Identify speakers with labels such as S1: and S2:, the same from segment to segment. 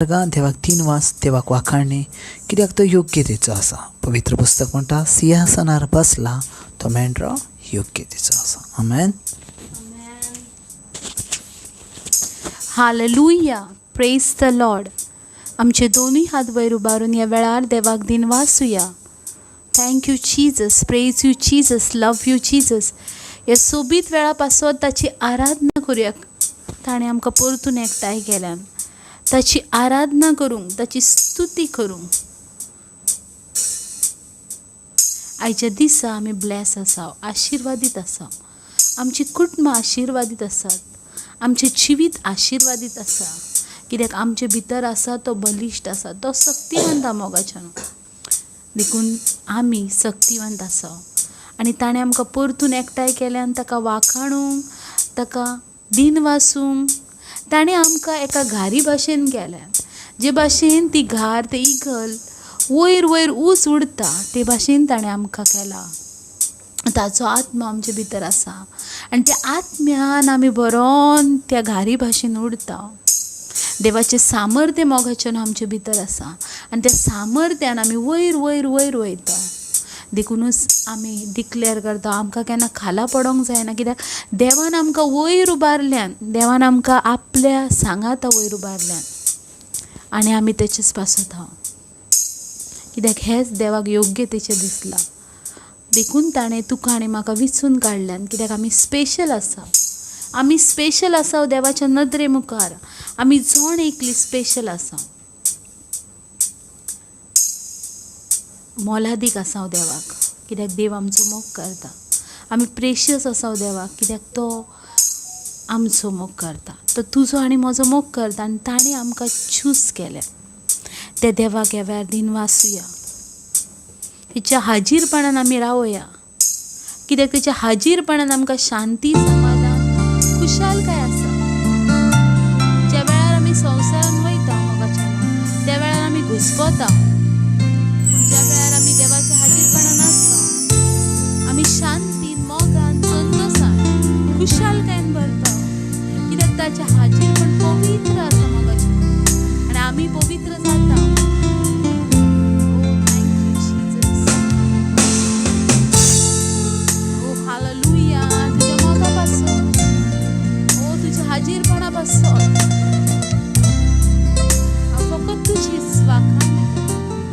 S1: देवाक तीन वास, देवाक वाखाणणी, कित्याक तो योग्यतेचो आसा. पवित्र पुस्तक म्हणटा, सिंहासनार बसला तो मेंढरो योग्यतेचो आसा. आमेन.
S2: हालेलुया, प्रेज the Lord. आमचे दोनूय हात वयर उबारून ह्या वेळार देवाक दिनवासुया. Thank you Jesus, praise you Jesus, love you Jesus. ह्या सोबीत वेळा पासत ताची आराधना करुया. ताणें आमकां परतून एकठांय केल्यान ताची आराधना करूंक, ताची स्तुती करूंक. आयच्या दिसा आमी ब्लॅस आसा, आशिर्वादीत आसा. आमची कुटुंबां आशिर्वादीत आसात, आमचें जिवीत आशिर्वादीत आसा, कित्याक आमचे भितर आसा तो बलिश्ट आसा, तो सक्तिवंत मोगाच्यान. देखून आमी सक्तिवंत आसा आनी ताणें आमकां परतून एकठांय केल्यान ताका वाखाणूंक, ताका दिनवासूंक. ताणें आमकां एका घारी भाशेन केल्या. जे भाशेन ती घार, ते इगल वयर वयर ऊंच उडता, ते भाशेन ताणें आमकां केला. ताचो आत्मा आमचे भितर आसा आनी त्या आत्म्यान आमी भरोन त्या घारी भाशेन उडता. देवाचें सामर्थ्य मोगाच्यान आमचे भितर आसा आनी त्या सामर्थ्यान आमी वयर वयर वयर वयता. देखुनूच आमी डिक्लेर करता, आमकां केन्ना खाला पडोंक जायना, कित्याक देवान आमकां वयर उबारल्यान, देवान आमकां आपल्या सांगाता वयर उबारल्यान आनी आमी तेचेच पासत आहा, कित्याक हेंच देवाक योग्य तेचें दिसलां. देखून ताणें तुका आनी म्हाका विचून काडल्यान, कित्याक आमी स्पेशल आसा. आमी स्पेशल आसा देवाच्या नदरे मुखार. आमी जण एकली स्पेशल आसा, मोलादीक आसा देवाक, कित्याक देव आमचो मोग करता. आमी प्रेशियस आसा देवाक, कित्याक तो आमचो मोग करता. तो तुजो आनी म्हजो मोग करता आनी ताणें आमकां चूज केल्या. त्या देवाक ह्या वेळार दिनवासुया. तेच्या हाजीरपणान आमी रावया, कित्याक तेच्या हाजीरपणान आमकां शांती, समाधान, खुशालकाय आसा. ज्या वेळार आमी संवसारान वयता मोगाच्यान, त्या वेळार आमी घुस्पता. पूण ज्या वेळार आमी देवाच्या हाजीरपणान आसता, आमी शांतीन, मोगान, संतोशान, खुशालकायेन भरता, कित्याक ताचें हाजीरपण पवित्र आसा मोगाचें आनी आमी पवित्र जाता. Oh, thank you, Jesus. Oh, hallelujah. तुज्या मोगा पासून, ओ तुज्या हाजीरपणा पासून हांव फकत तुजीच वाखाण करतां.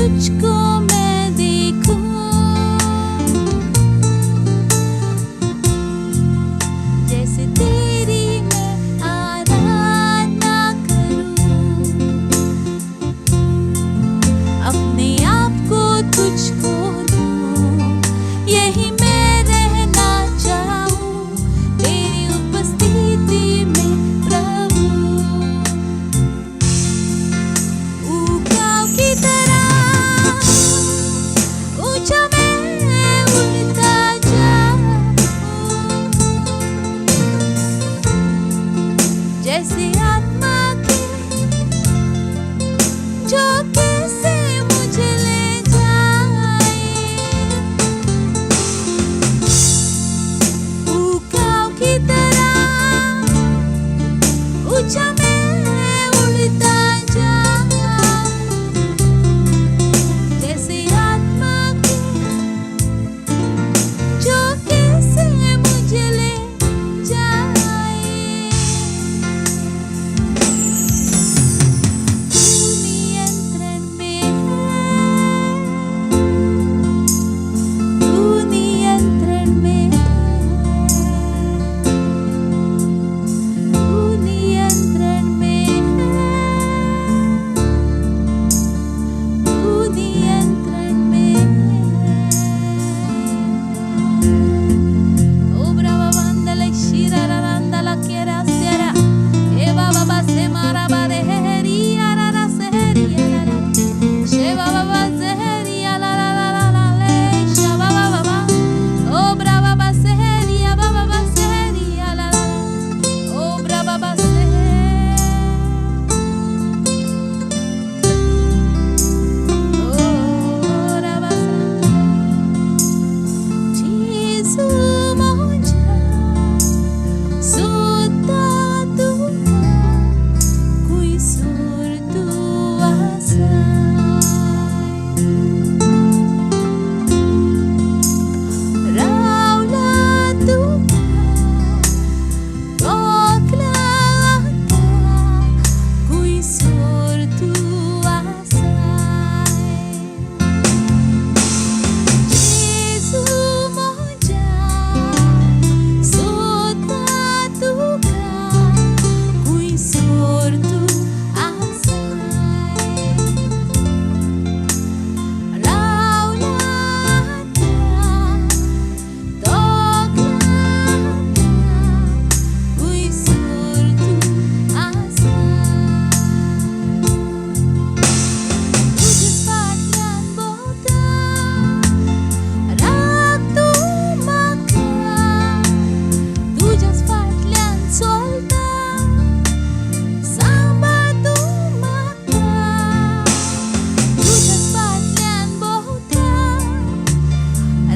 S2: तुझको मैं देखूं, जैसे तेरी मैं आराधना करूं, अपने आप को तुझको दूं, यही मैं रहना चाहूं तेरी उपस्थिति में प्रभु। उकाब की तरह ऊंचा मैं उड़ता जाऊं, जैसे आत्मा के जो कैसे मुझे ले जाए। उकाब की तरह ऊंचा मैं उड़ता जाऊं, जैसे आत्मा के जो कैसे मुझे ले जाए। तू नियंत्रण में है, तू नियंत्रण में है, तू नियंत्रण में है, तू नियंत्रण में है। ओ brava bandala shira randala kiera sera e baba ba se mara ba de heri ara ra se heri ara ra she baba ba ze heri ala la la la la le sha baba baba o brava ba se heri baba ba se heri ala la o brava ba se. O brava se Gesù म्हज्या सोदता तुका खुंयसर तूं आसा, रावला तुका तोकला आतां खुंयसर तूं आसा। जेजू म्हज्या सोदता तुका खुंयसर तूं आसा, रावला आतां तोकला आतां खुंयसर तूं आसा। तुज्याच फाटल्यान भोंवता राख तूं म्हाका, तुज्याच फाटल्यान चलता सांबाळ तूं म्हाका, तुज्याच फाटल्यान भोंवता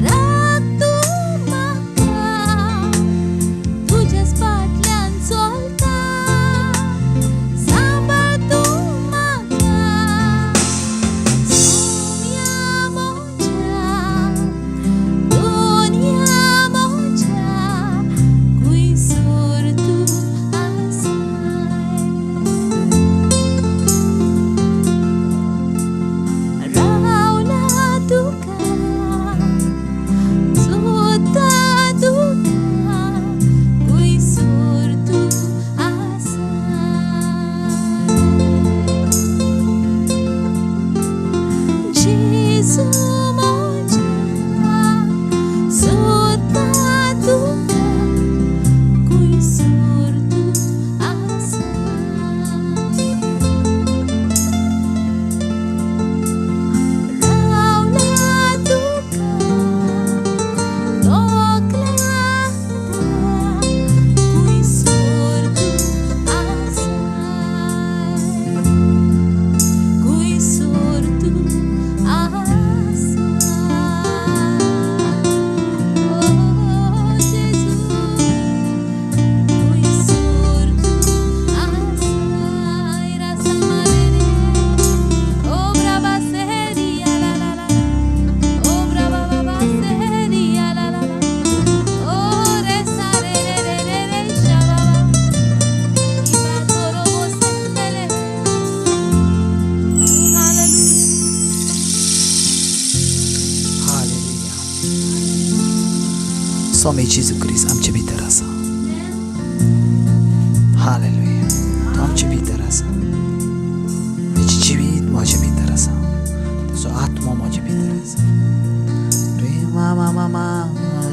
S2: राख तूं म्हाका, तुज्याच फाटल्यान चलता सांबाळ तूं म्हाका। सोम्या म्हज्या दुनिया म्हज्या खुंयसर तूं आसा, रावला तुका सोदता तुका खुंयसर तूं आसा। जेजू म्हज्या सोदता तुका खुंयसर तूं आसा, रावला तुका तोकला आतां खुंयसर तूं आसा, खुंयसर तूं आसा।
S1: स्वामी जेजू क्रिस्त आमचे भितर आसा. हालेलुया. तो आमचे भितर आसा. तेचें जिवीत म्हजे भितर आसा. तेचो आत्मो म्हजे भितर आसा. रे मामा मामा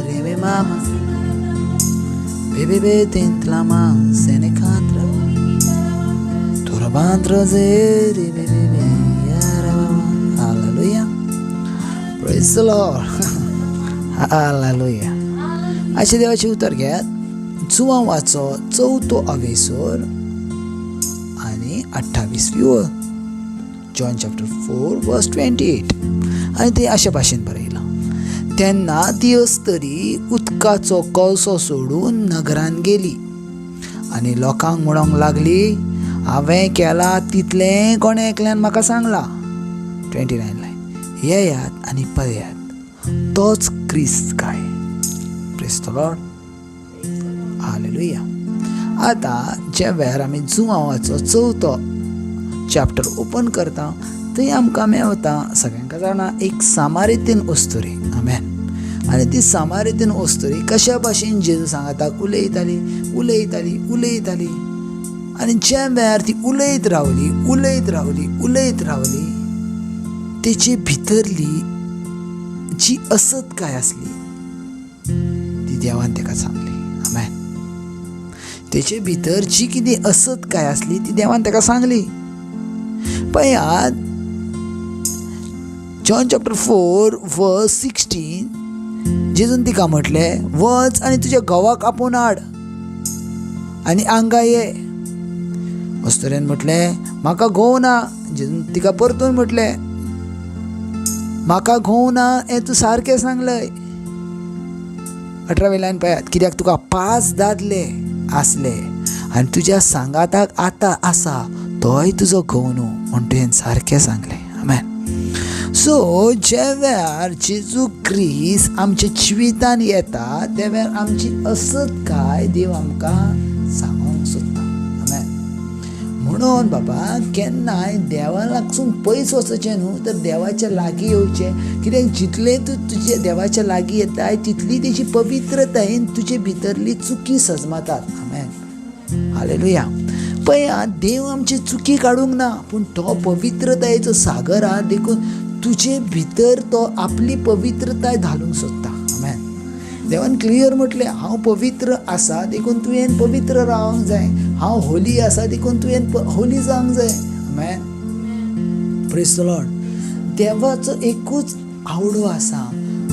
S1: रे रे मामा बेबे बे तेंतलामा सेने खात्र तुरबांत्र जे रे बे बे बे यारा मामा. Hallelujah. Praise the Lord. Hallelujah. अशें देवाचें उतर घेयात. जुवांवाचो चवथो अवेसोर आनी 28वी ओळ. John chapter 4 verse 28. आनी ते अशे भाशेन बरयलां, तेन्ना ती अस्तरी उदकाचो कळसो सोडून नगरान गेली आनी लोकांक म्हणूंक लागली, हांवें केलां तितलें कोणें एकल्यान म्हाका सांगलां. 29 लायन. येयात आनी पळयात, तोच क्रिस्त काय. Praise the Lord. Hallelujah. आतां ज्या वेळार आमी जुवांवाचो चवथो चॅप्टर ओपन करता थंय आमकां मेवता सगळ्यांक जाणा एक सामारितीन अस्तुरी. आमेन. आनी ती सामारितीन अस्तुरी कशा भाशेन जेजू सांगाताक उलयताली उलयताली उलयताली. आनी ज्या वेळार ती उलयत रावली उलयत रावली उलयत रावली, तेचे भितरली जी असत काय आसली ती देवान ताका सांगली. आमेन. तेचे भितर जी कितें असत काय आसली ती देवान ताका सांगली. पळयात जॉन चॅप्टर 4 वर्स 16. जेजून तिका म्हटलें, वच आनी तुज्या घोवाक आपोवन हाड आनी हांगा ये. अस्तुरेन म्हटलें, म्हाका घोव ना. जेजून तिका परतून म्हटलें, म्हाका घोव ना हें तूं सारकें सांगलय. 18वी लायन पळयात, कित्याक तुका 5 दादले आसले आनी तुज्या सांगाताक आतां आसा तोय तुजो घोव न्हू म्हूण तुवें सारकें सांगलें. आमेन. सो ज्या वेळार जेजू क्रिस्त आमच्या जिवितान येता त्या वेळार आमची असत काय देव आमकां सांगोंक सोदता. आमेन. म्हणून बाबा केन्नाय देवा लागसून पयस वचचें न्हू, तर देवाच्या लागीं येवचें. कित्याक जितलें तूं तुजे देवाच्या लागीं येताय तितली तेजी पवित्रतायेन तुजे भितरली चुकी सजमातात. आमेन. हालेलुया. पळया, देव आमची चुकी काडूंक ना, पूण तो पवित्रतायेचो सागर आहा, देखून तुजे भितर तो आपली पवित्रताय घालूंक सोदता. आमेन. देवान क्लियर म्हटलें, हांव पवित्र आसा देखून तुवें पवित्र रावंक जाय. हांव होली आसा देखून तुवें होली जावंक जाय. आमेन. Praise the Lord. देवाचो एकूच आवडो आसा,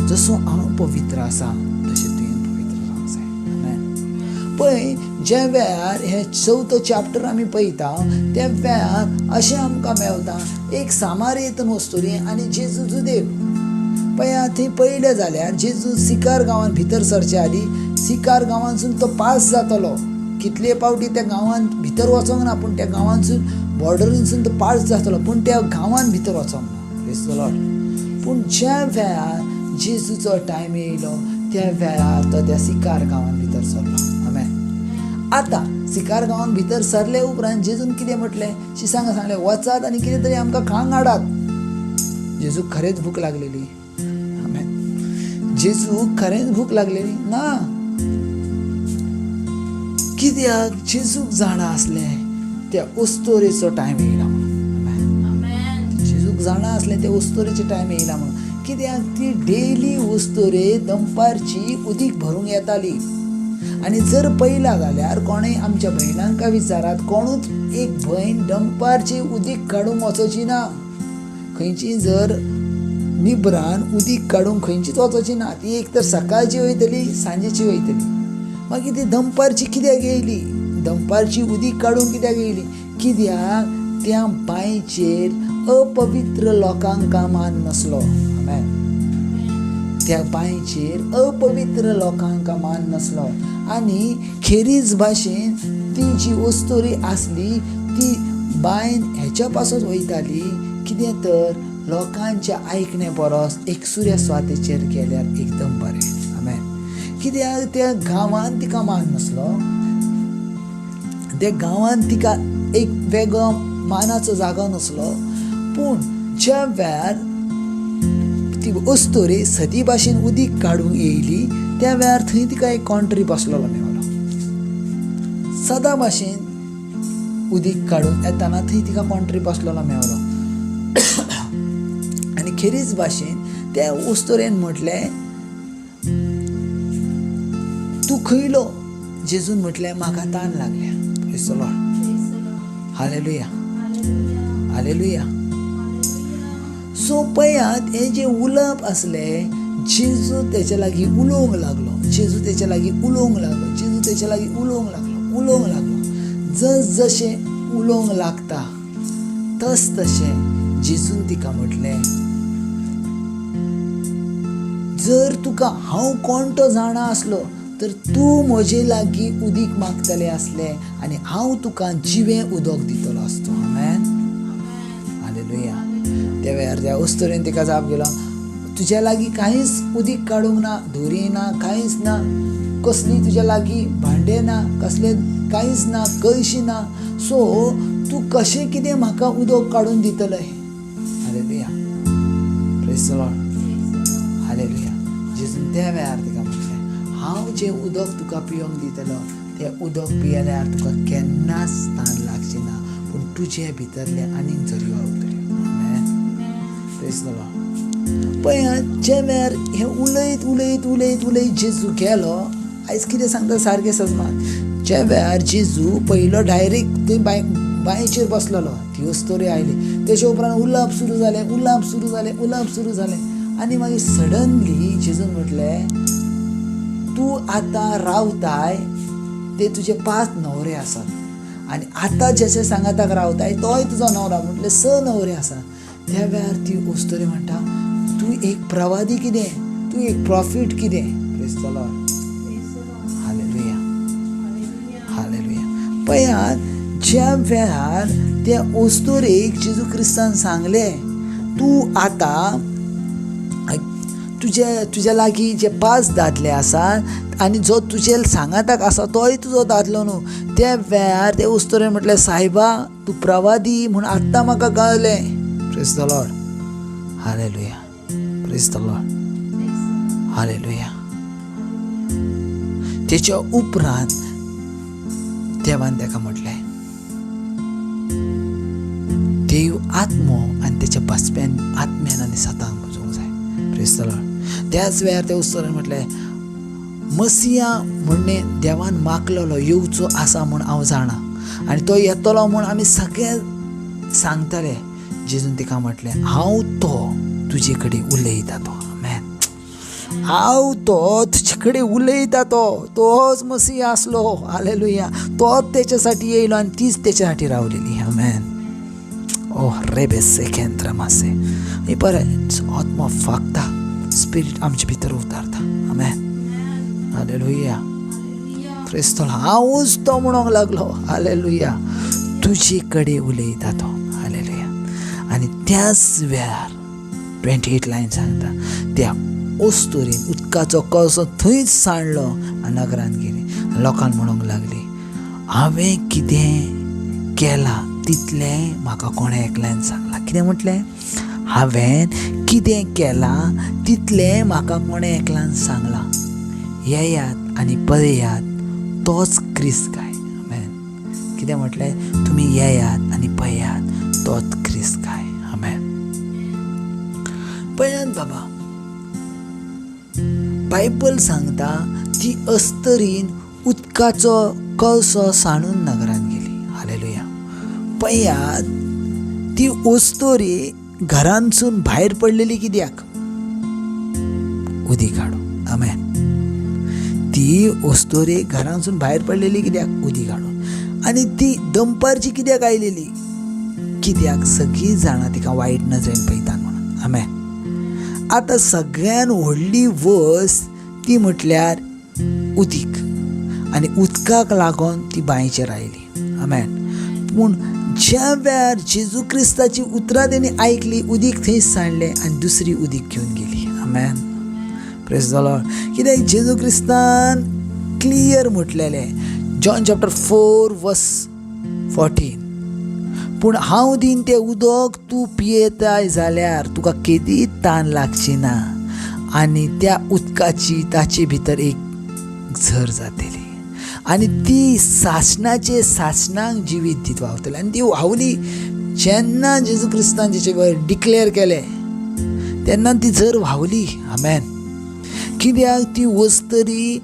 S1: जसो हांव पवित्र आसा तशें तुवें पवित्र रावंक जाय. आमेन. पळय, ज्या वेळार हे चवथो चॅप्टर आमी पळयता त्या वेळार अशें आमकां मेवता एक सामारेतन वस्तुरी आनी जेजू जुदेव. पळया, थंय पळयलें जाल्यार जेजू सिकार गांवांत भितर सरचे आदीं सिकार गांवांतसून तो पास जातलो. कितले पावटी त्या गांवांत भितर वचोंक ना, पूण त्या गांवांतसून बॉर्डरीनसून तो पास जातलो, पूण त्या गांवांत भितर वचोंक ना. Praise the Lord. पूण ज्या वेळार जेजूचो टायम येयलो त्या वेळार तो त्या सिकार गांवांत भितर सरलो. आमेन. आतां सिकार गांवांत भितर सरले उपरांत जेजून कितें म्हटलें, शिसांक सांगलें, वचात आनी कितें तरी आमकां खांक हाडात. जेजूक खरेंच भूक लागलेली. आमेन. जेजूक खरेंच भूक लागलेली ना, कित्याक जेजूक जाणा आसलें त्या उस्तोरेचो टायम येयला म्हणून. आमेन. जेजूक जाणा आसलें त्या उस्तोरेचो टायम येयला म्हणून, कित्याक ती डेली उस्तोरे दनपारची उदीक भरूंक येताली. आनी जर पळयला जाल्यार कोणूय आमच्या भयणांक विचारात, कोणूच एक भयण दनपारची उदीक काडूंक वचची ना. खंयची जर निबरान उदीक काडूंक खंयचीच वचची ना, ती एक तर सकाळची वयतली सांजेची वयतली. मागीर ती दनपारची कित्याक येयली, दनपारची उदीक काडूंक कित्याक येयली, कित्याक त्या बांयचेर अपवित्र लोकांक मान नासलो. आमेन. त्या बांयचेर अपवित्र लोकांक मान नासलो. आनी खेरीज भाशेन ती जी वस्तुरी आसली ती बांयन हेच्या पासून वयताली, कितें तर लोकांच्या आयकणे परस एकसुऱ्या स्वातेचेर गेल्यार एकदम बरें. आमेन. कित्याक त्या गांवान तिका मान नासलो, त्या गांवान तिका एक वेगळो मानाचो जागो नासलो. पूण ज्या वेळार ती अस्तोरी सदी भाशेन उदीक काडूंक येयली त्या वेळार थंय तिका एक कोण तरी बसलेलो मेवलो. सदां भाशेन उदीक काडूंक येताना थंय तिका कोण तरी बसलेलो मेवलो आनी खेरीज भाशेन त्या अस्तोरेन म्हटलें, तूं खंयलो? जेजून म्हटलें, म्हाका तान लागल्या. Praise the Lord. Hallelujah, hallelujah. So पळयात, हें जें उलोवप आसलें, जेजू तेच्या लागीं उलोवंक लागलो, जेजू तेच्या लागीं उलोवंक लागलो, जेजू तेच्या लागीं उलोवंक लागलो, उलोवंक लागलो. जस जशें उलोवंक लागता तस तशें जेजून तिका म्हटलें, जर तुका हांव कोण तो जाणा आसलो तर तूं म्हजे लागीं उदीक मागतलें आसलें आनी हांव तुका जिवें उदक दितलो आसतो. आमेन, हालेलुया. त्या वेळार त्या अस्तुरेन तिका जाप गेलो, तुज्या लागीं कांयच उदीक काडूंक ना, दोरी ना, कांयच ना, कसली तुज्या लागीं भांडे ना, कसलें कांयच ना, कळशी ना, सो तूं कशें कितें म्हाका उदक काडून दितलें? Hallelujah, praise the Lord, hallelujah. जेजून त्या वेळार तिका म्हटलें, हांव जें उदक तुका पिवंक दितलो तें उदक पियेल्यार तुका केन्नाच तान लागची ना, पूण तुजे भितरलें आनीक झरी व्हांवतल्यो. आमेन, प्रेज the Lord. पळयात, ज्या वेळार हें उलयत उलयत उलयत उलयत जेजू गेलो, आयज कितें सांगता सारकें सजमान. ज्या वेळार जेजू पयलो डायरेक्ट थंय बांयचेर बसलेलो, ती अस्तोरी आयली, तेच्या उपरांत उलोवप सुरू जालें, उलोवप सुरू जालें, उलोवप सुरू जालें आनी मागीर सडनली जेजून म्हटलें, तूं आतां रावताय ते तुजे 5 न्हवरे आसात आनी आतां जेचे सांगाताक रावताय तोय तुजो न्हवरो, म्हटलें 6 न्हवरे आसात. त्या वेळार ती अस्तोरी म्हणटा, तूं एक प्रवादी कितें, तूं एक प्रॉफिट कितें? Praise the Lord, hallelujah, hallelujah. पळयात, ज्या वेळार त्या अस्तोरेक जेजू क्रिस्तान सांगलें, तूं आतां तुज्या लागीं जे 5 दादले आसात आनी जो तुजे सांगाताक आसा तोय तुजो दादलो न्हू. त्या वेळार ते अस्तोरेन म्हटलें, सायबा तूं प्रवादी म्हूण आत्तां म्हाका कळ्ळें. Praise the Lord, hallelujah, praise the Lord, hallelujah. तेच्या उपरांत देवान ताका म्हटलें, देव आत्मो आनी तेच्या बसप्यान आत्म्यान आनी सतांक पुजोवंक जाय. Praise the Lord. त्याच वेळार त्या अस्तोरेन म्हटलें, मसिया म्हणणे देवान मागलेलो येवचो आसा म्हूण हांव जाणा आनी तो येतलो म्हूण आमी सगळे सांगतले. जेजून तिका म्हटलें, हांव तो तुजे कडेन उलयता तो. आमेन. हांव तो तुजे कडेन उलयता तो, तोच मसिया आसलो. हालेलुया. तोच तेच्यासाठी येयलो आनी तीच तेच्यासाठी रावलेली. आमेन. ओ रेबे सेकेंद्र मासे आनी बरें आत्मो फागता, स्पिरीट आमचे भितर उतारता. आमेन, हालेलुया, प्रेज the Lord. हांवूच तो म्हणूंक लागलो. हालेलुया. तुजे कडेन उलयता तो. हालेलुया. आनी त्याच वेळार 28 लायन सांगता, त्या अस्तुरेन उदकाचो कळसो थंयच सांडलो आनी नगरान गेली. लोकांक म्हणूंक लागली, हांवें कितें केलां तितलें म्हाका कोणें एकल्यान सांगलां. कितें म्हटलें? हांवें कितें केलां तितलें म्हाका कोणें एकल्यान सांगलां. येयात आनी पळयात, तोच क्रिस्त काय. आमेन. कितें म्हटलें? तुमी येयात आनी पळयात, तोच क्रिस्त काय. आमेन. पळयात बाबा, बायबल सांगता ती अस्तरीन उदकाचो कळसो सांडून नगरान गेली. हालेलुया. पळयात, ती अस्तोरी घरांतसून भायर पडलेली कित्याक? उदीक हाडून. आमेन. ती अस्तोरी घरांतसून भायर पडलेली कित्याक? उदीक हाडून. आनी ती दनपारची कित्याक आयलेली? कित्याक सगळीं जाणां तिका वायट नदरेन पळयतात म्हणून. आमेन. आतां सगळ्यान व्हडली वस्त ती म्हटल्यार उदीक, आनी उदकाक लागून ती बांयचेर आयली. आमेन. पूण ज्या वेळार जेजू क्रिस्ताची उतरां तेणी आयकली, उदीक थंय सांडलें आनी दुसरी उदीक घेवन गेली. आमेन, प्रेज the Lord. कित्याक जेजू क्रिस्तान क्लियर म्हटलेलें, जॉन चॅप्टर 4 वर्स 14, पूण हांव दीन तें उदक तूं पियेताय जाल्यार तुका केदीच तान लागची ना आनी त्या उदकाची ताचे भितर एक झर जातली आनी ती सासणाचे सासणाक जिवीत दीत व्हांवतली. आनी ती व्हांवली जेन्ना जेजू क्रिस्तान जेचे वयर डिक्लेर केलें तेन्ना ती झर व्हांवली. आमेन. कित्याक ती वस्तरी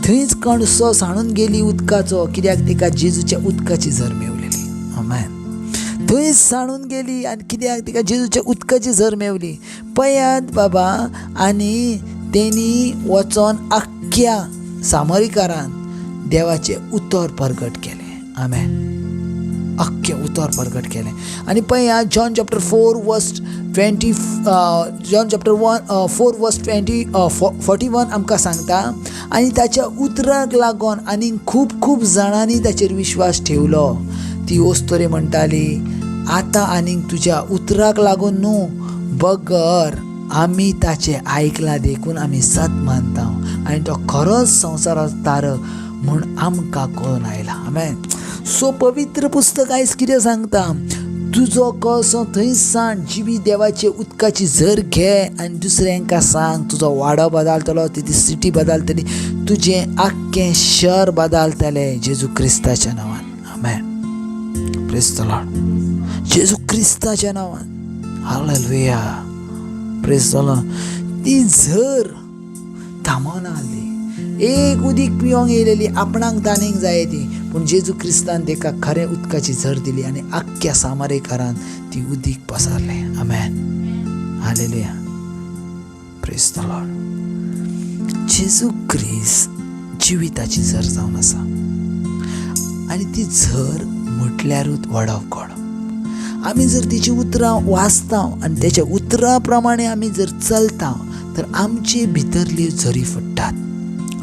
S1: थंयच कणसो सांडून गेली उदकाचो, कित्याक तिका जेजूच्या उदकाची झर मेवलेली. आमेन. थंयच सांडून गेली आनी कित्याक तिका जेजूच्या उदकाची झर मेवली. पळयात बाबा, आनी तेणी वचोन आख्ख्या सामरिकारान देवाचें उतर परगट केलें. आमेन. आख्खें उतर परगट केलें. आनी पळयात John chapter 4 verse 20, John chapter 4 verse 41 आमकां सांगता, आनी ताच्या उतराक लागून आनी खूब खूब जाणांनी ताचेर विश्वास ठेवलो. ती वस्तोरी म्हणटाली, आतां आनीक तुज्या उतराक लागून न्हू, बगर आमी ताचें आयकलां देखून आमी सत मानता आनी तो खरोच संवसाराचो तारक म्हूण आमकां कळून आयला. आमेन. सो पवित्र पुस्तक आयज कितें सांगता, तुजो कसो थंय सांड, जिवी देवाचे उदकाची झर घे आनी दुसऱ्यांका सांग. तुजो वाडो बदलतलो, तुजी सिटी बदलतली, तुजें आख्खें शहर बदलतलें जेजू क्रिस्ताच्या नांवान. आमेन. Praise the Lord. जेजू क्रिस्ताच्या नांवान. हालेलुया. Praise the Lord. ती झर थांबना आसली, एक उदीक पिवंक येयलेली, आपणाक ताणेक जाय ती, पूण जेजू क्रिस्तान ताका खरें उदकाची झर दिली आनी आख्ख्या सामारेकारान ती उदीक पसारलें. आमेन. हालेलुया. Praise the Lord. जेजू क्रिस्त जिविताची झर जावन आसा आनी ती झर म्हटल्यारूच वर्ड ऑफ गॉड. आमी जर तिची उतरां वाचता आनी तेच्या उतरां प्रमाणे आमी जर चलता तर आमचे भितरल्यो झरी फुट्टात,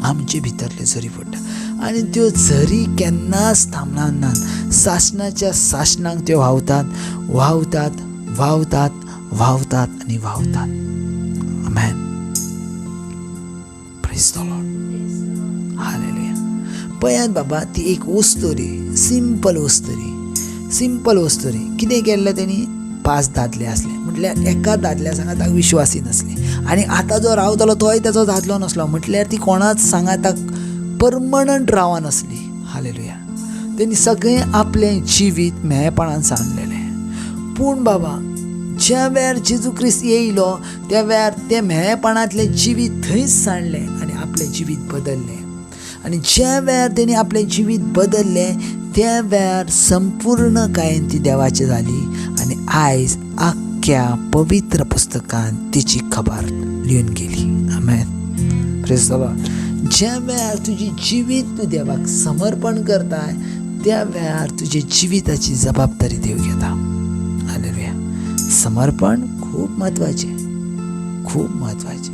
S1: आमचे भितरल्यो झरी फुट्टात आनी त्यो झरी केन्नाच थांबणार नात. सासणाच्या सासणाक त्यो व्हांवतात, व्हांवतात, व्हांवतात, व्हांवतात आनी व्हांवतात. आमेन. Praise the Lord. हालेलुया. पळयात बाबा, ती एक वस्तोरी, सिंपल वस्तोरी, सिंपल वस्तोरी. कितें केल्लें तेणी, 5 दादले आसले, म्हटल्यार एका दादल्या सांगाताक विश्वासी नासले आनी आतां जो रावतलो तोय ताचो दादलो नासलो, म्हटल्यार ती कोणाच सांगाताक परमनंट रावनासली. हालेलुया. तेणी सगळें आपलें जिवीत मेळपणान सांडलेलें. पूण बाबा, ज्या वेळार जेजू क्रिस्त येयलो त्या वेळार तें मेळपणांतलें जिवीत थंयच सांडलें आनी आपलें जिवीत बदल्लें. आनी ज्या वेळार तेणी आपलें जिवीत बदल्लें त्या वेळार संपूर्ण कायन ती देवाची जाली आनी आयज आख्ख्या पवित्र पुस्तकान तिची खबर लिवन गेली. आमेन. Praise the Lord. ज्या वेळार तुजी जिवीत तूं देवाक समर्पण करताय त्या वेळार तुजे जिविताची जबाबदारी देव घेता. हालेलुया. समर्पण खूब म्हत्वाचें, खूब म्हत्वाचें,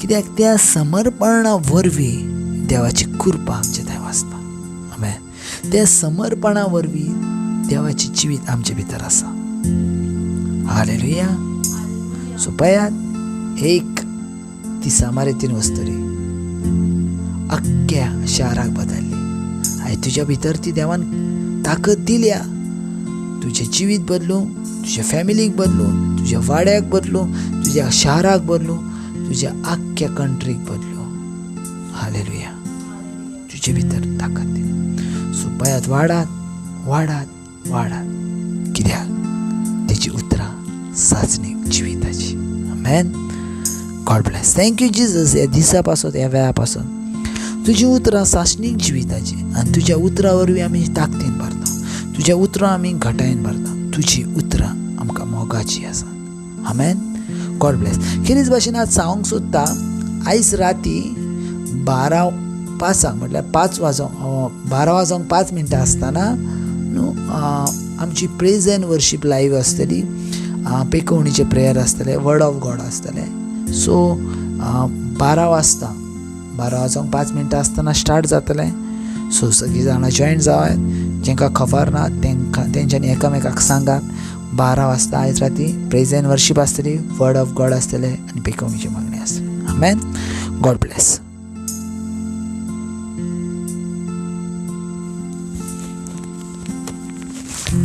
S1: कित्याक त्या समर्पणा वरवीं देवाची कृपा आमचे थंय वाचता. आमेन. त्या समर्पणा वरवीं देवाचें जिवीत आमचे भितर आसा. हालेलुया. सो पळयात, एक ती सामारेतीन वस्तरी आख्ख्या शाराक बदल्ली. आनी तुज्या भितर ती देवान ताकद दिल्या, तुजें जिवीत बदलूं, तुज्या फॅमिलीक बदलूं, तुज्या वाड्याक बदलूं, तुज्या शाराक बदलूं, तुज्या आख्ख्या कंट्रीक बदलूं. हालेलुया. तुजे भितर ताकद दिली. सो पळयात, वाडात, वाडात, वाडात, कित्याक तेची उतरां साचणी जिविताची. आमेन. God bless. Thank you Jesus. ह्या दिसा पासून, ह्या वेळा पासून तुजी उतरां सासणीक जिविताची आनी तुज्या उतरां वरवीं आमी ताकदीन भरता, तुज्या उतरां आमी घटायेन भरता, तुजी उतरां आमकां मोगाची आसा. आमेन. God bless. खेरीज भाशेन आज सांगूंक सोदता, आयज राती 12:05 म्हटल्यार 5 वाजोंक, 12 वाजोंक 5 मिनटां आसतना न्हू आमची प्रेज एंड वर्शीप लायव्ह आसतली, पेकोवणीचें प्रेयर आसतलें, वर्ड ऑफ गॉड आसतलें. सो 12 वाजता, 12 वाजोंक 5 मिनटां आसतना स्टार्ट जातलें. सो सगळीं जाणां जॉयन जावात, जांकां खबर ना तेंकां तेंच्यांनी एकामेकाक सांगात. 12 वाजता आयज राती प्रेज एंड वर्शीप आसतली, वर्ड ऑफ गॉड आसतलें आनी पेकोवणीची मागणी आसतली. आमेन. God bless.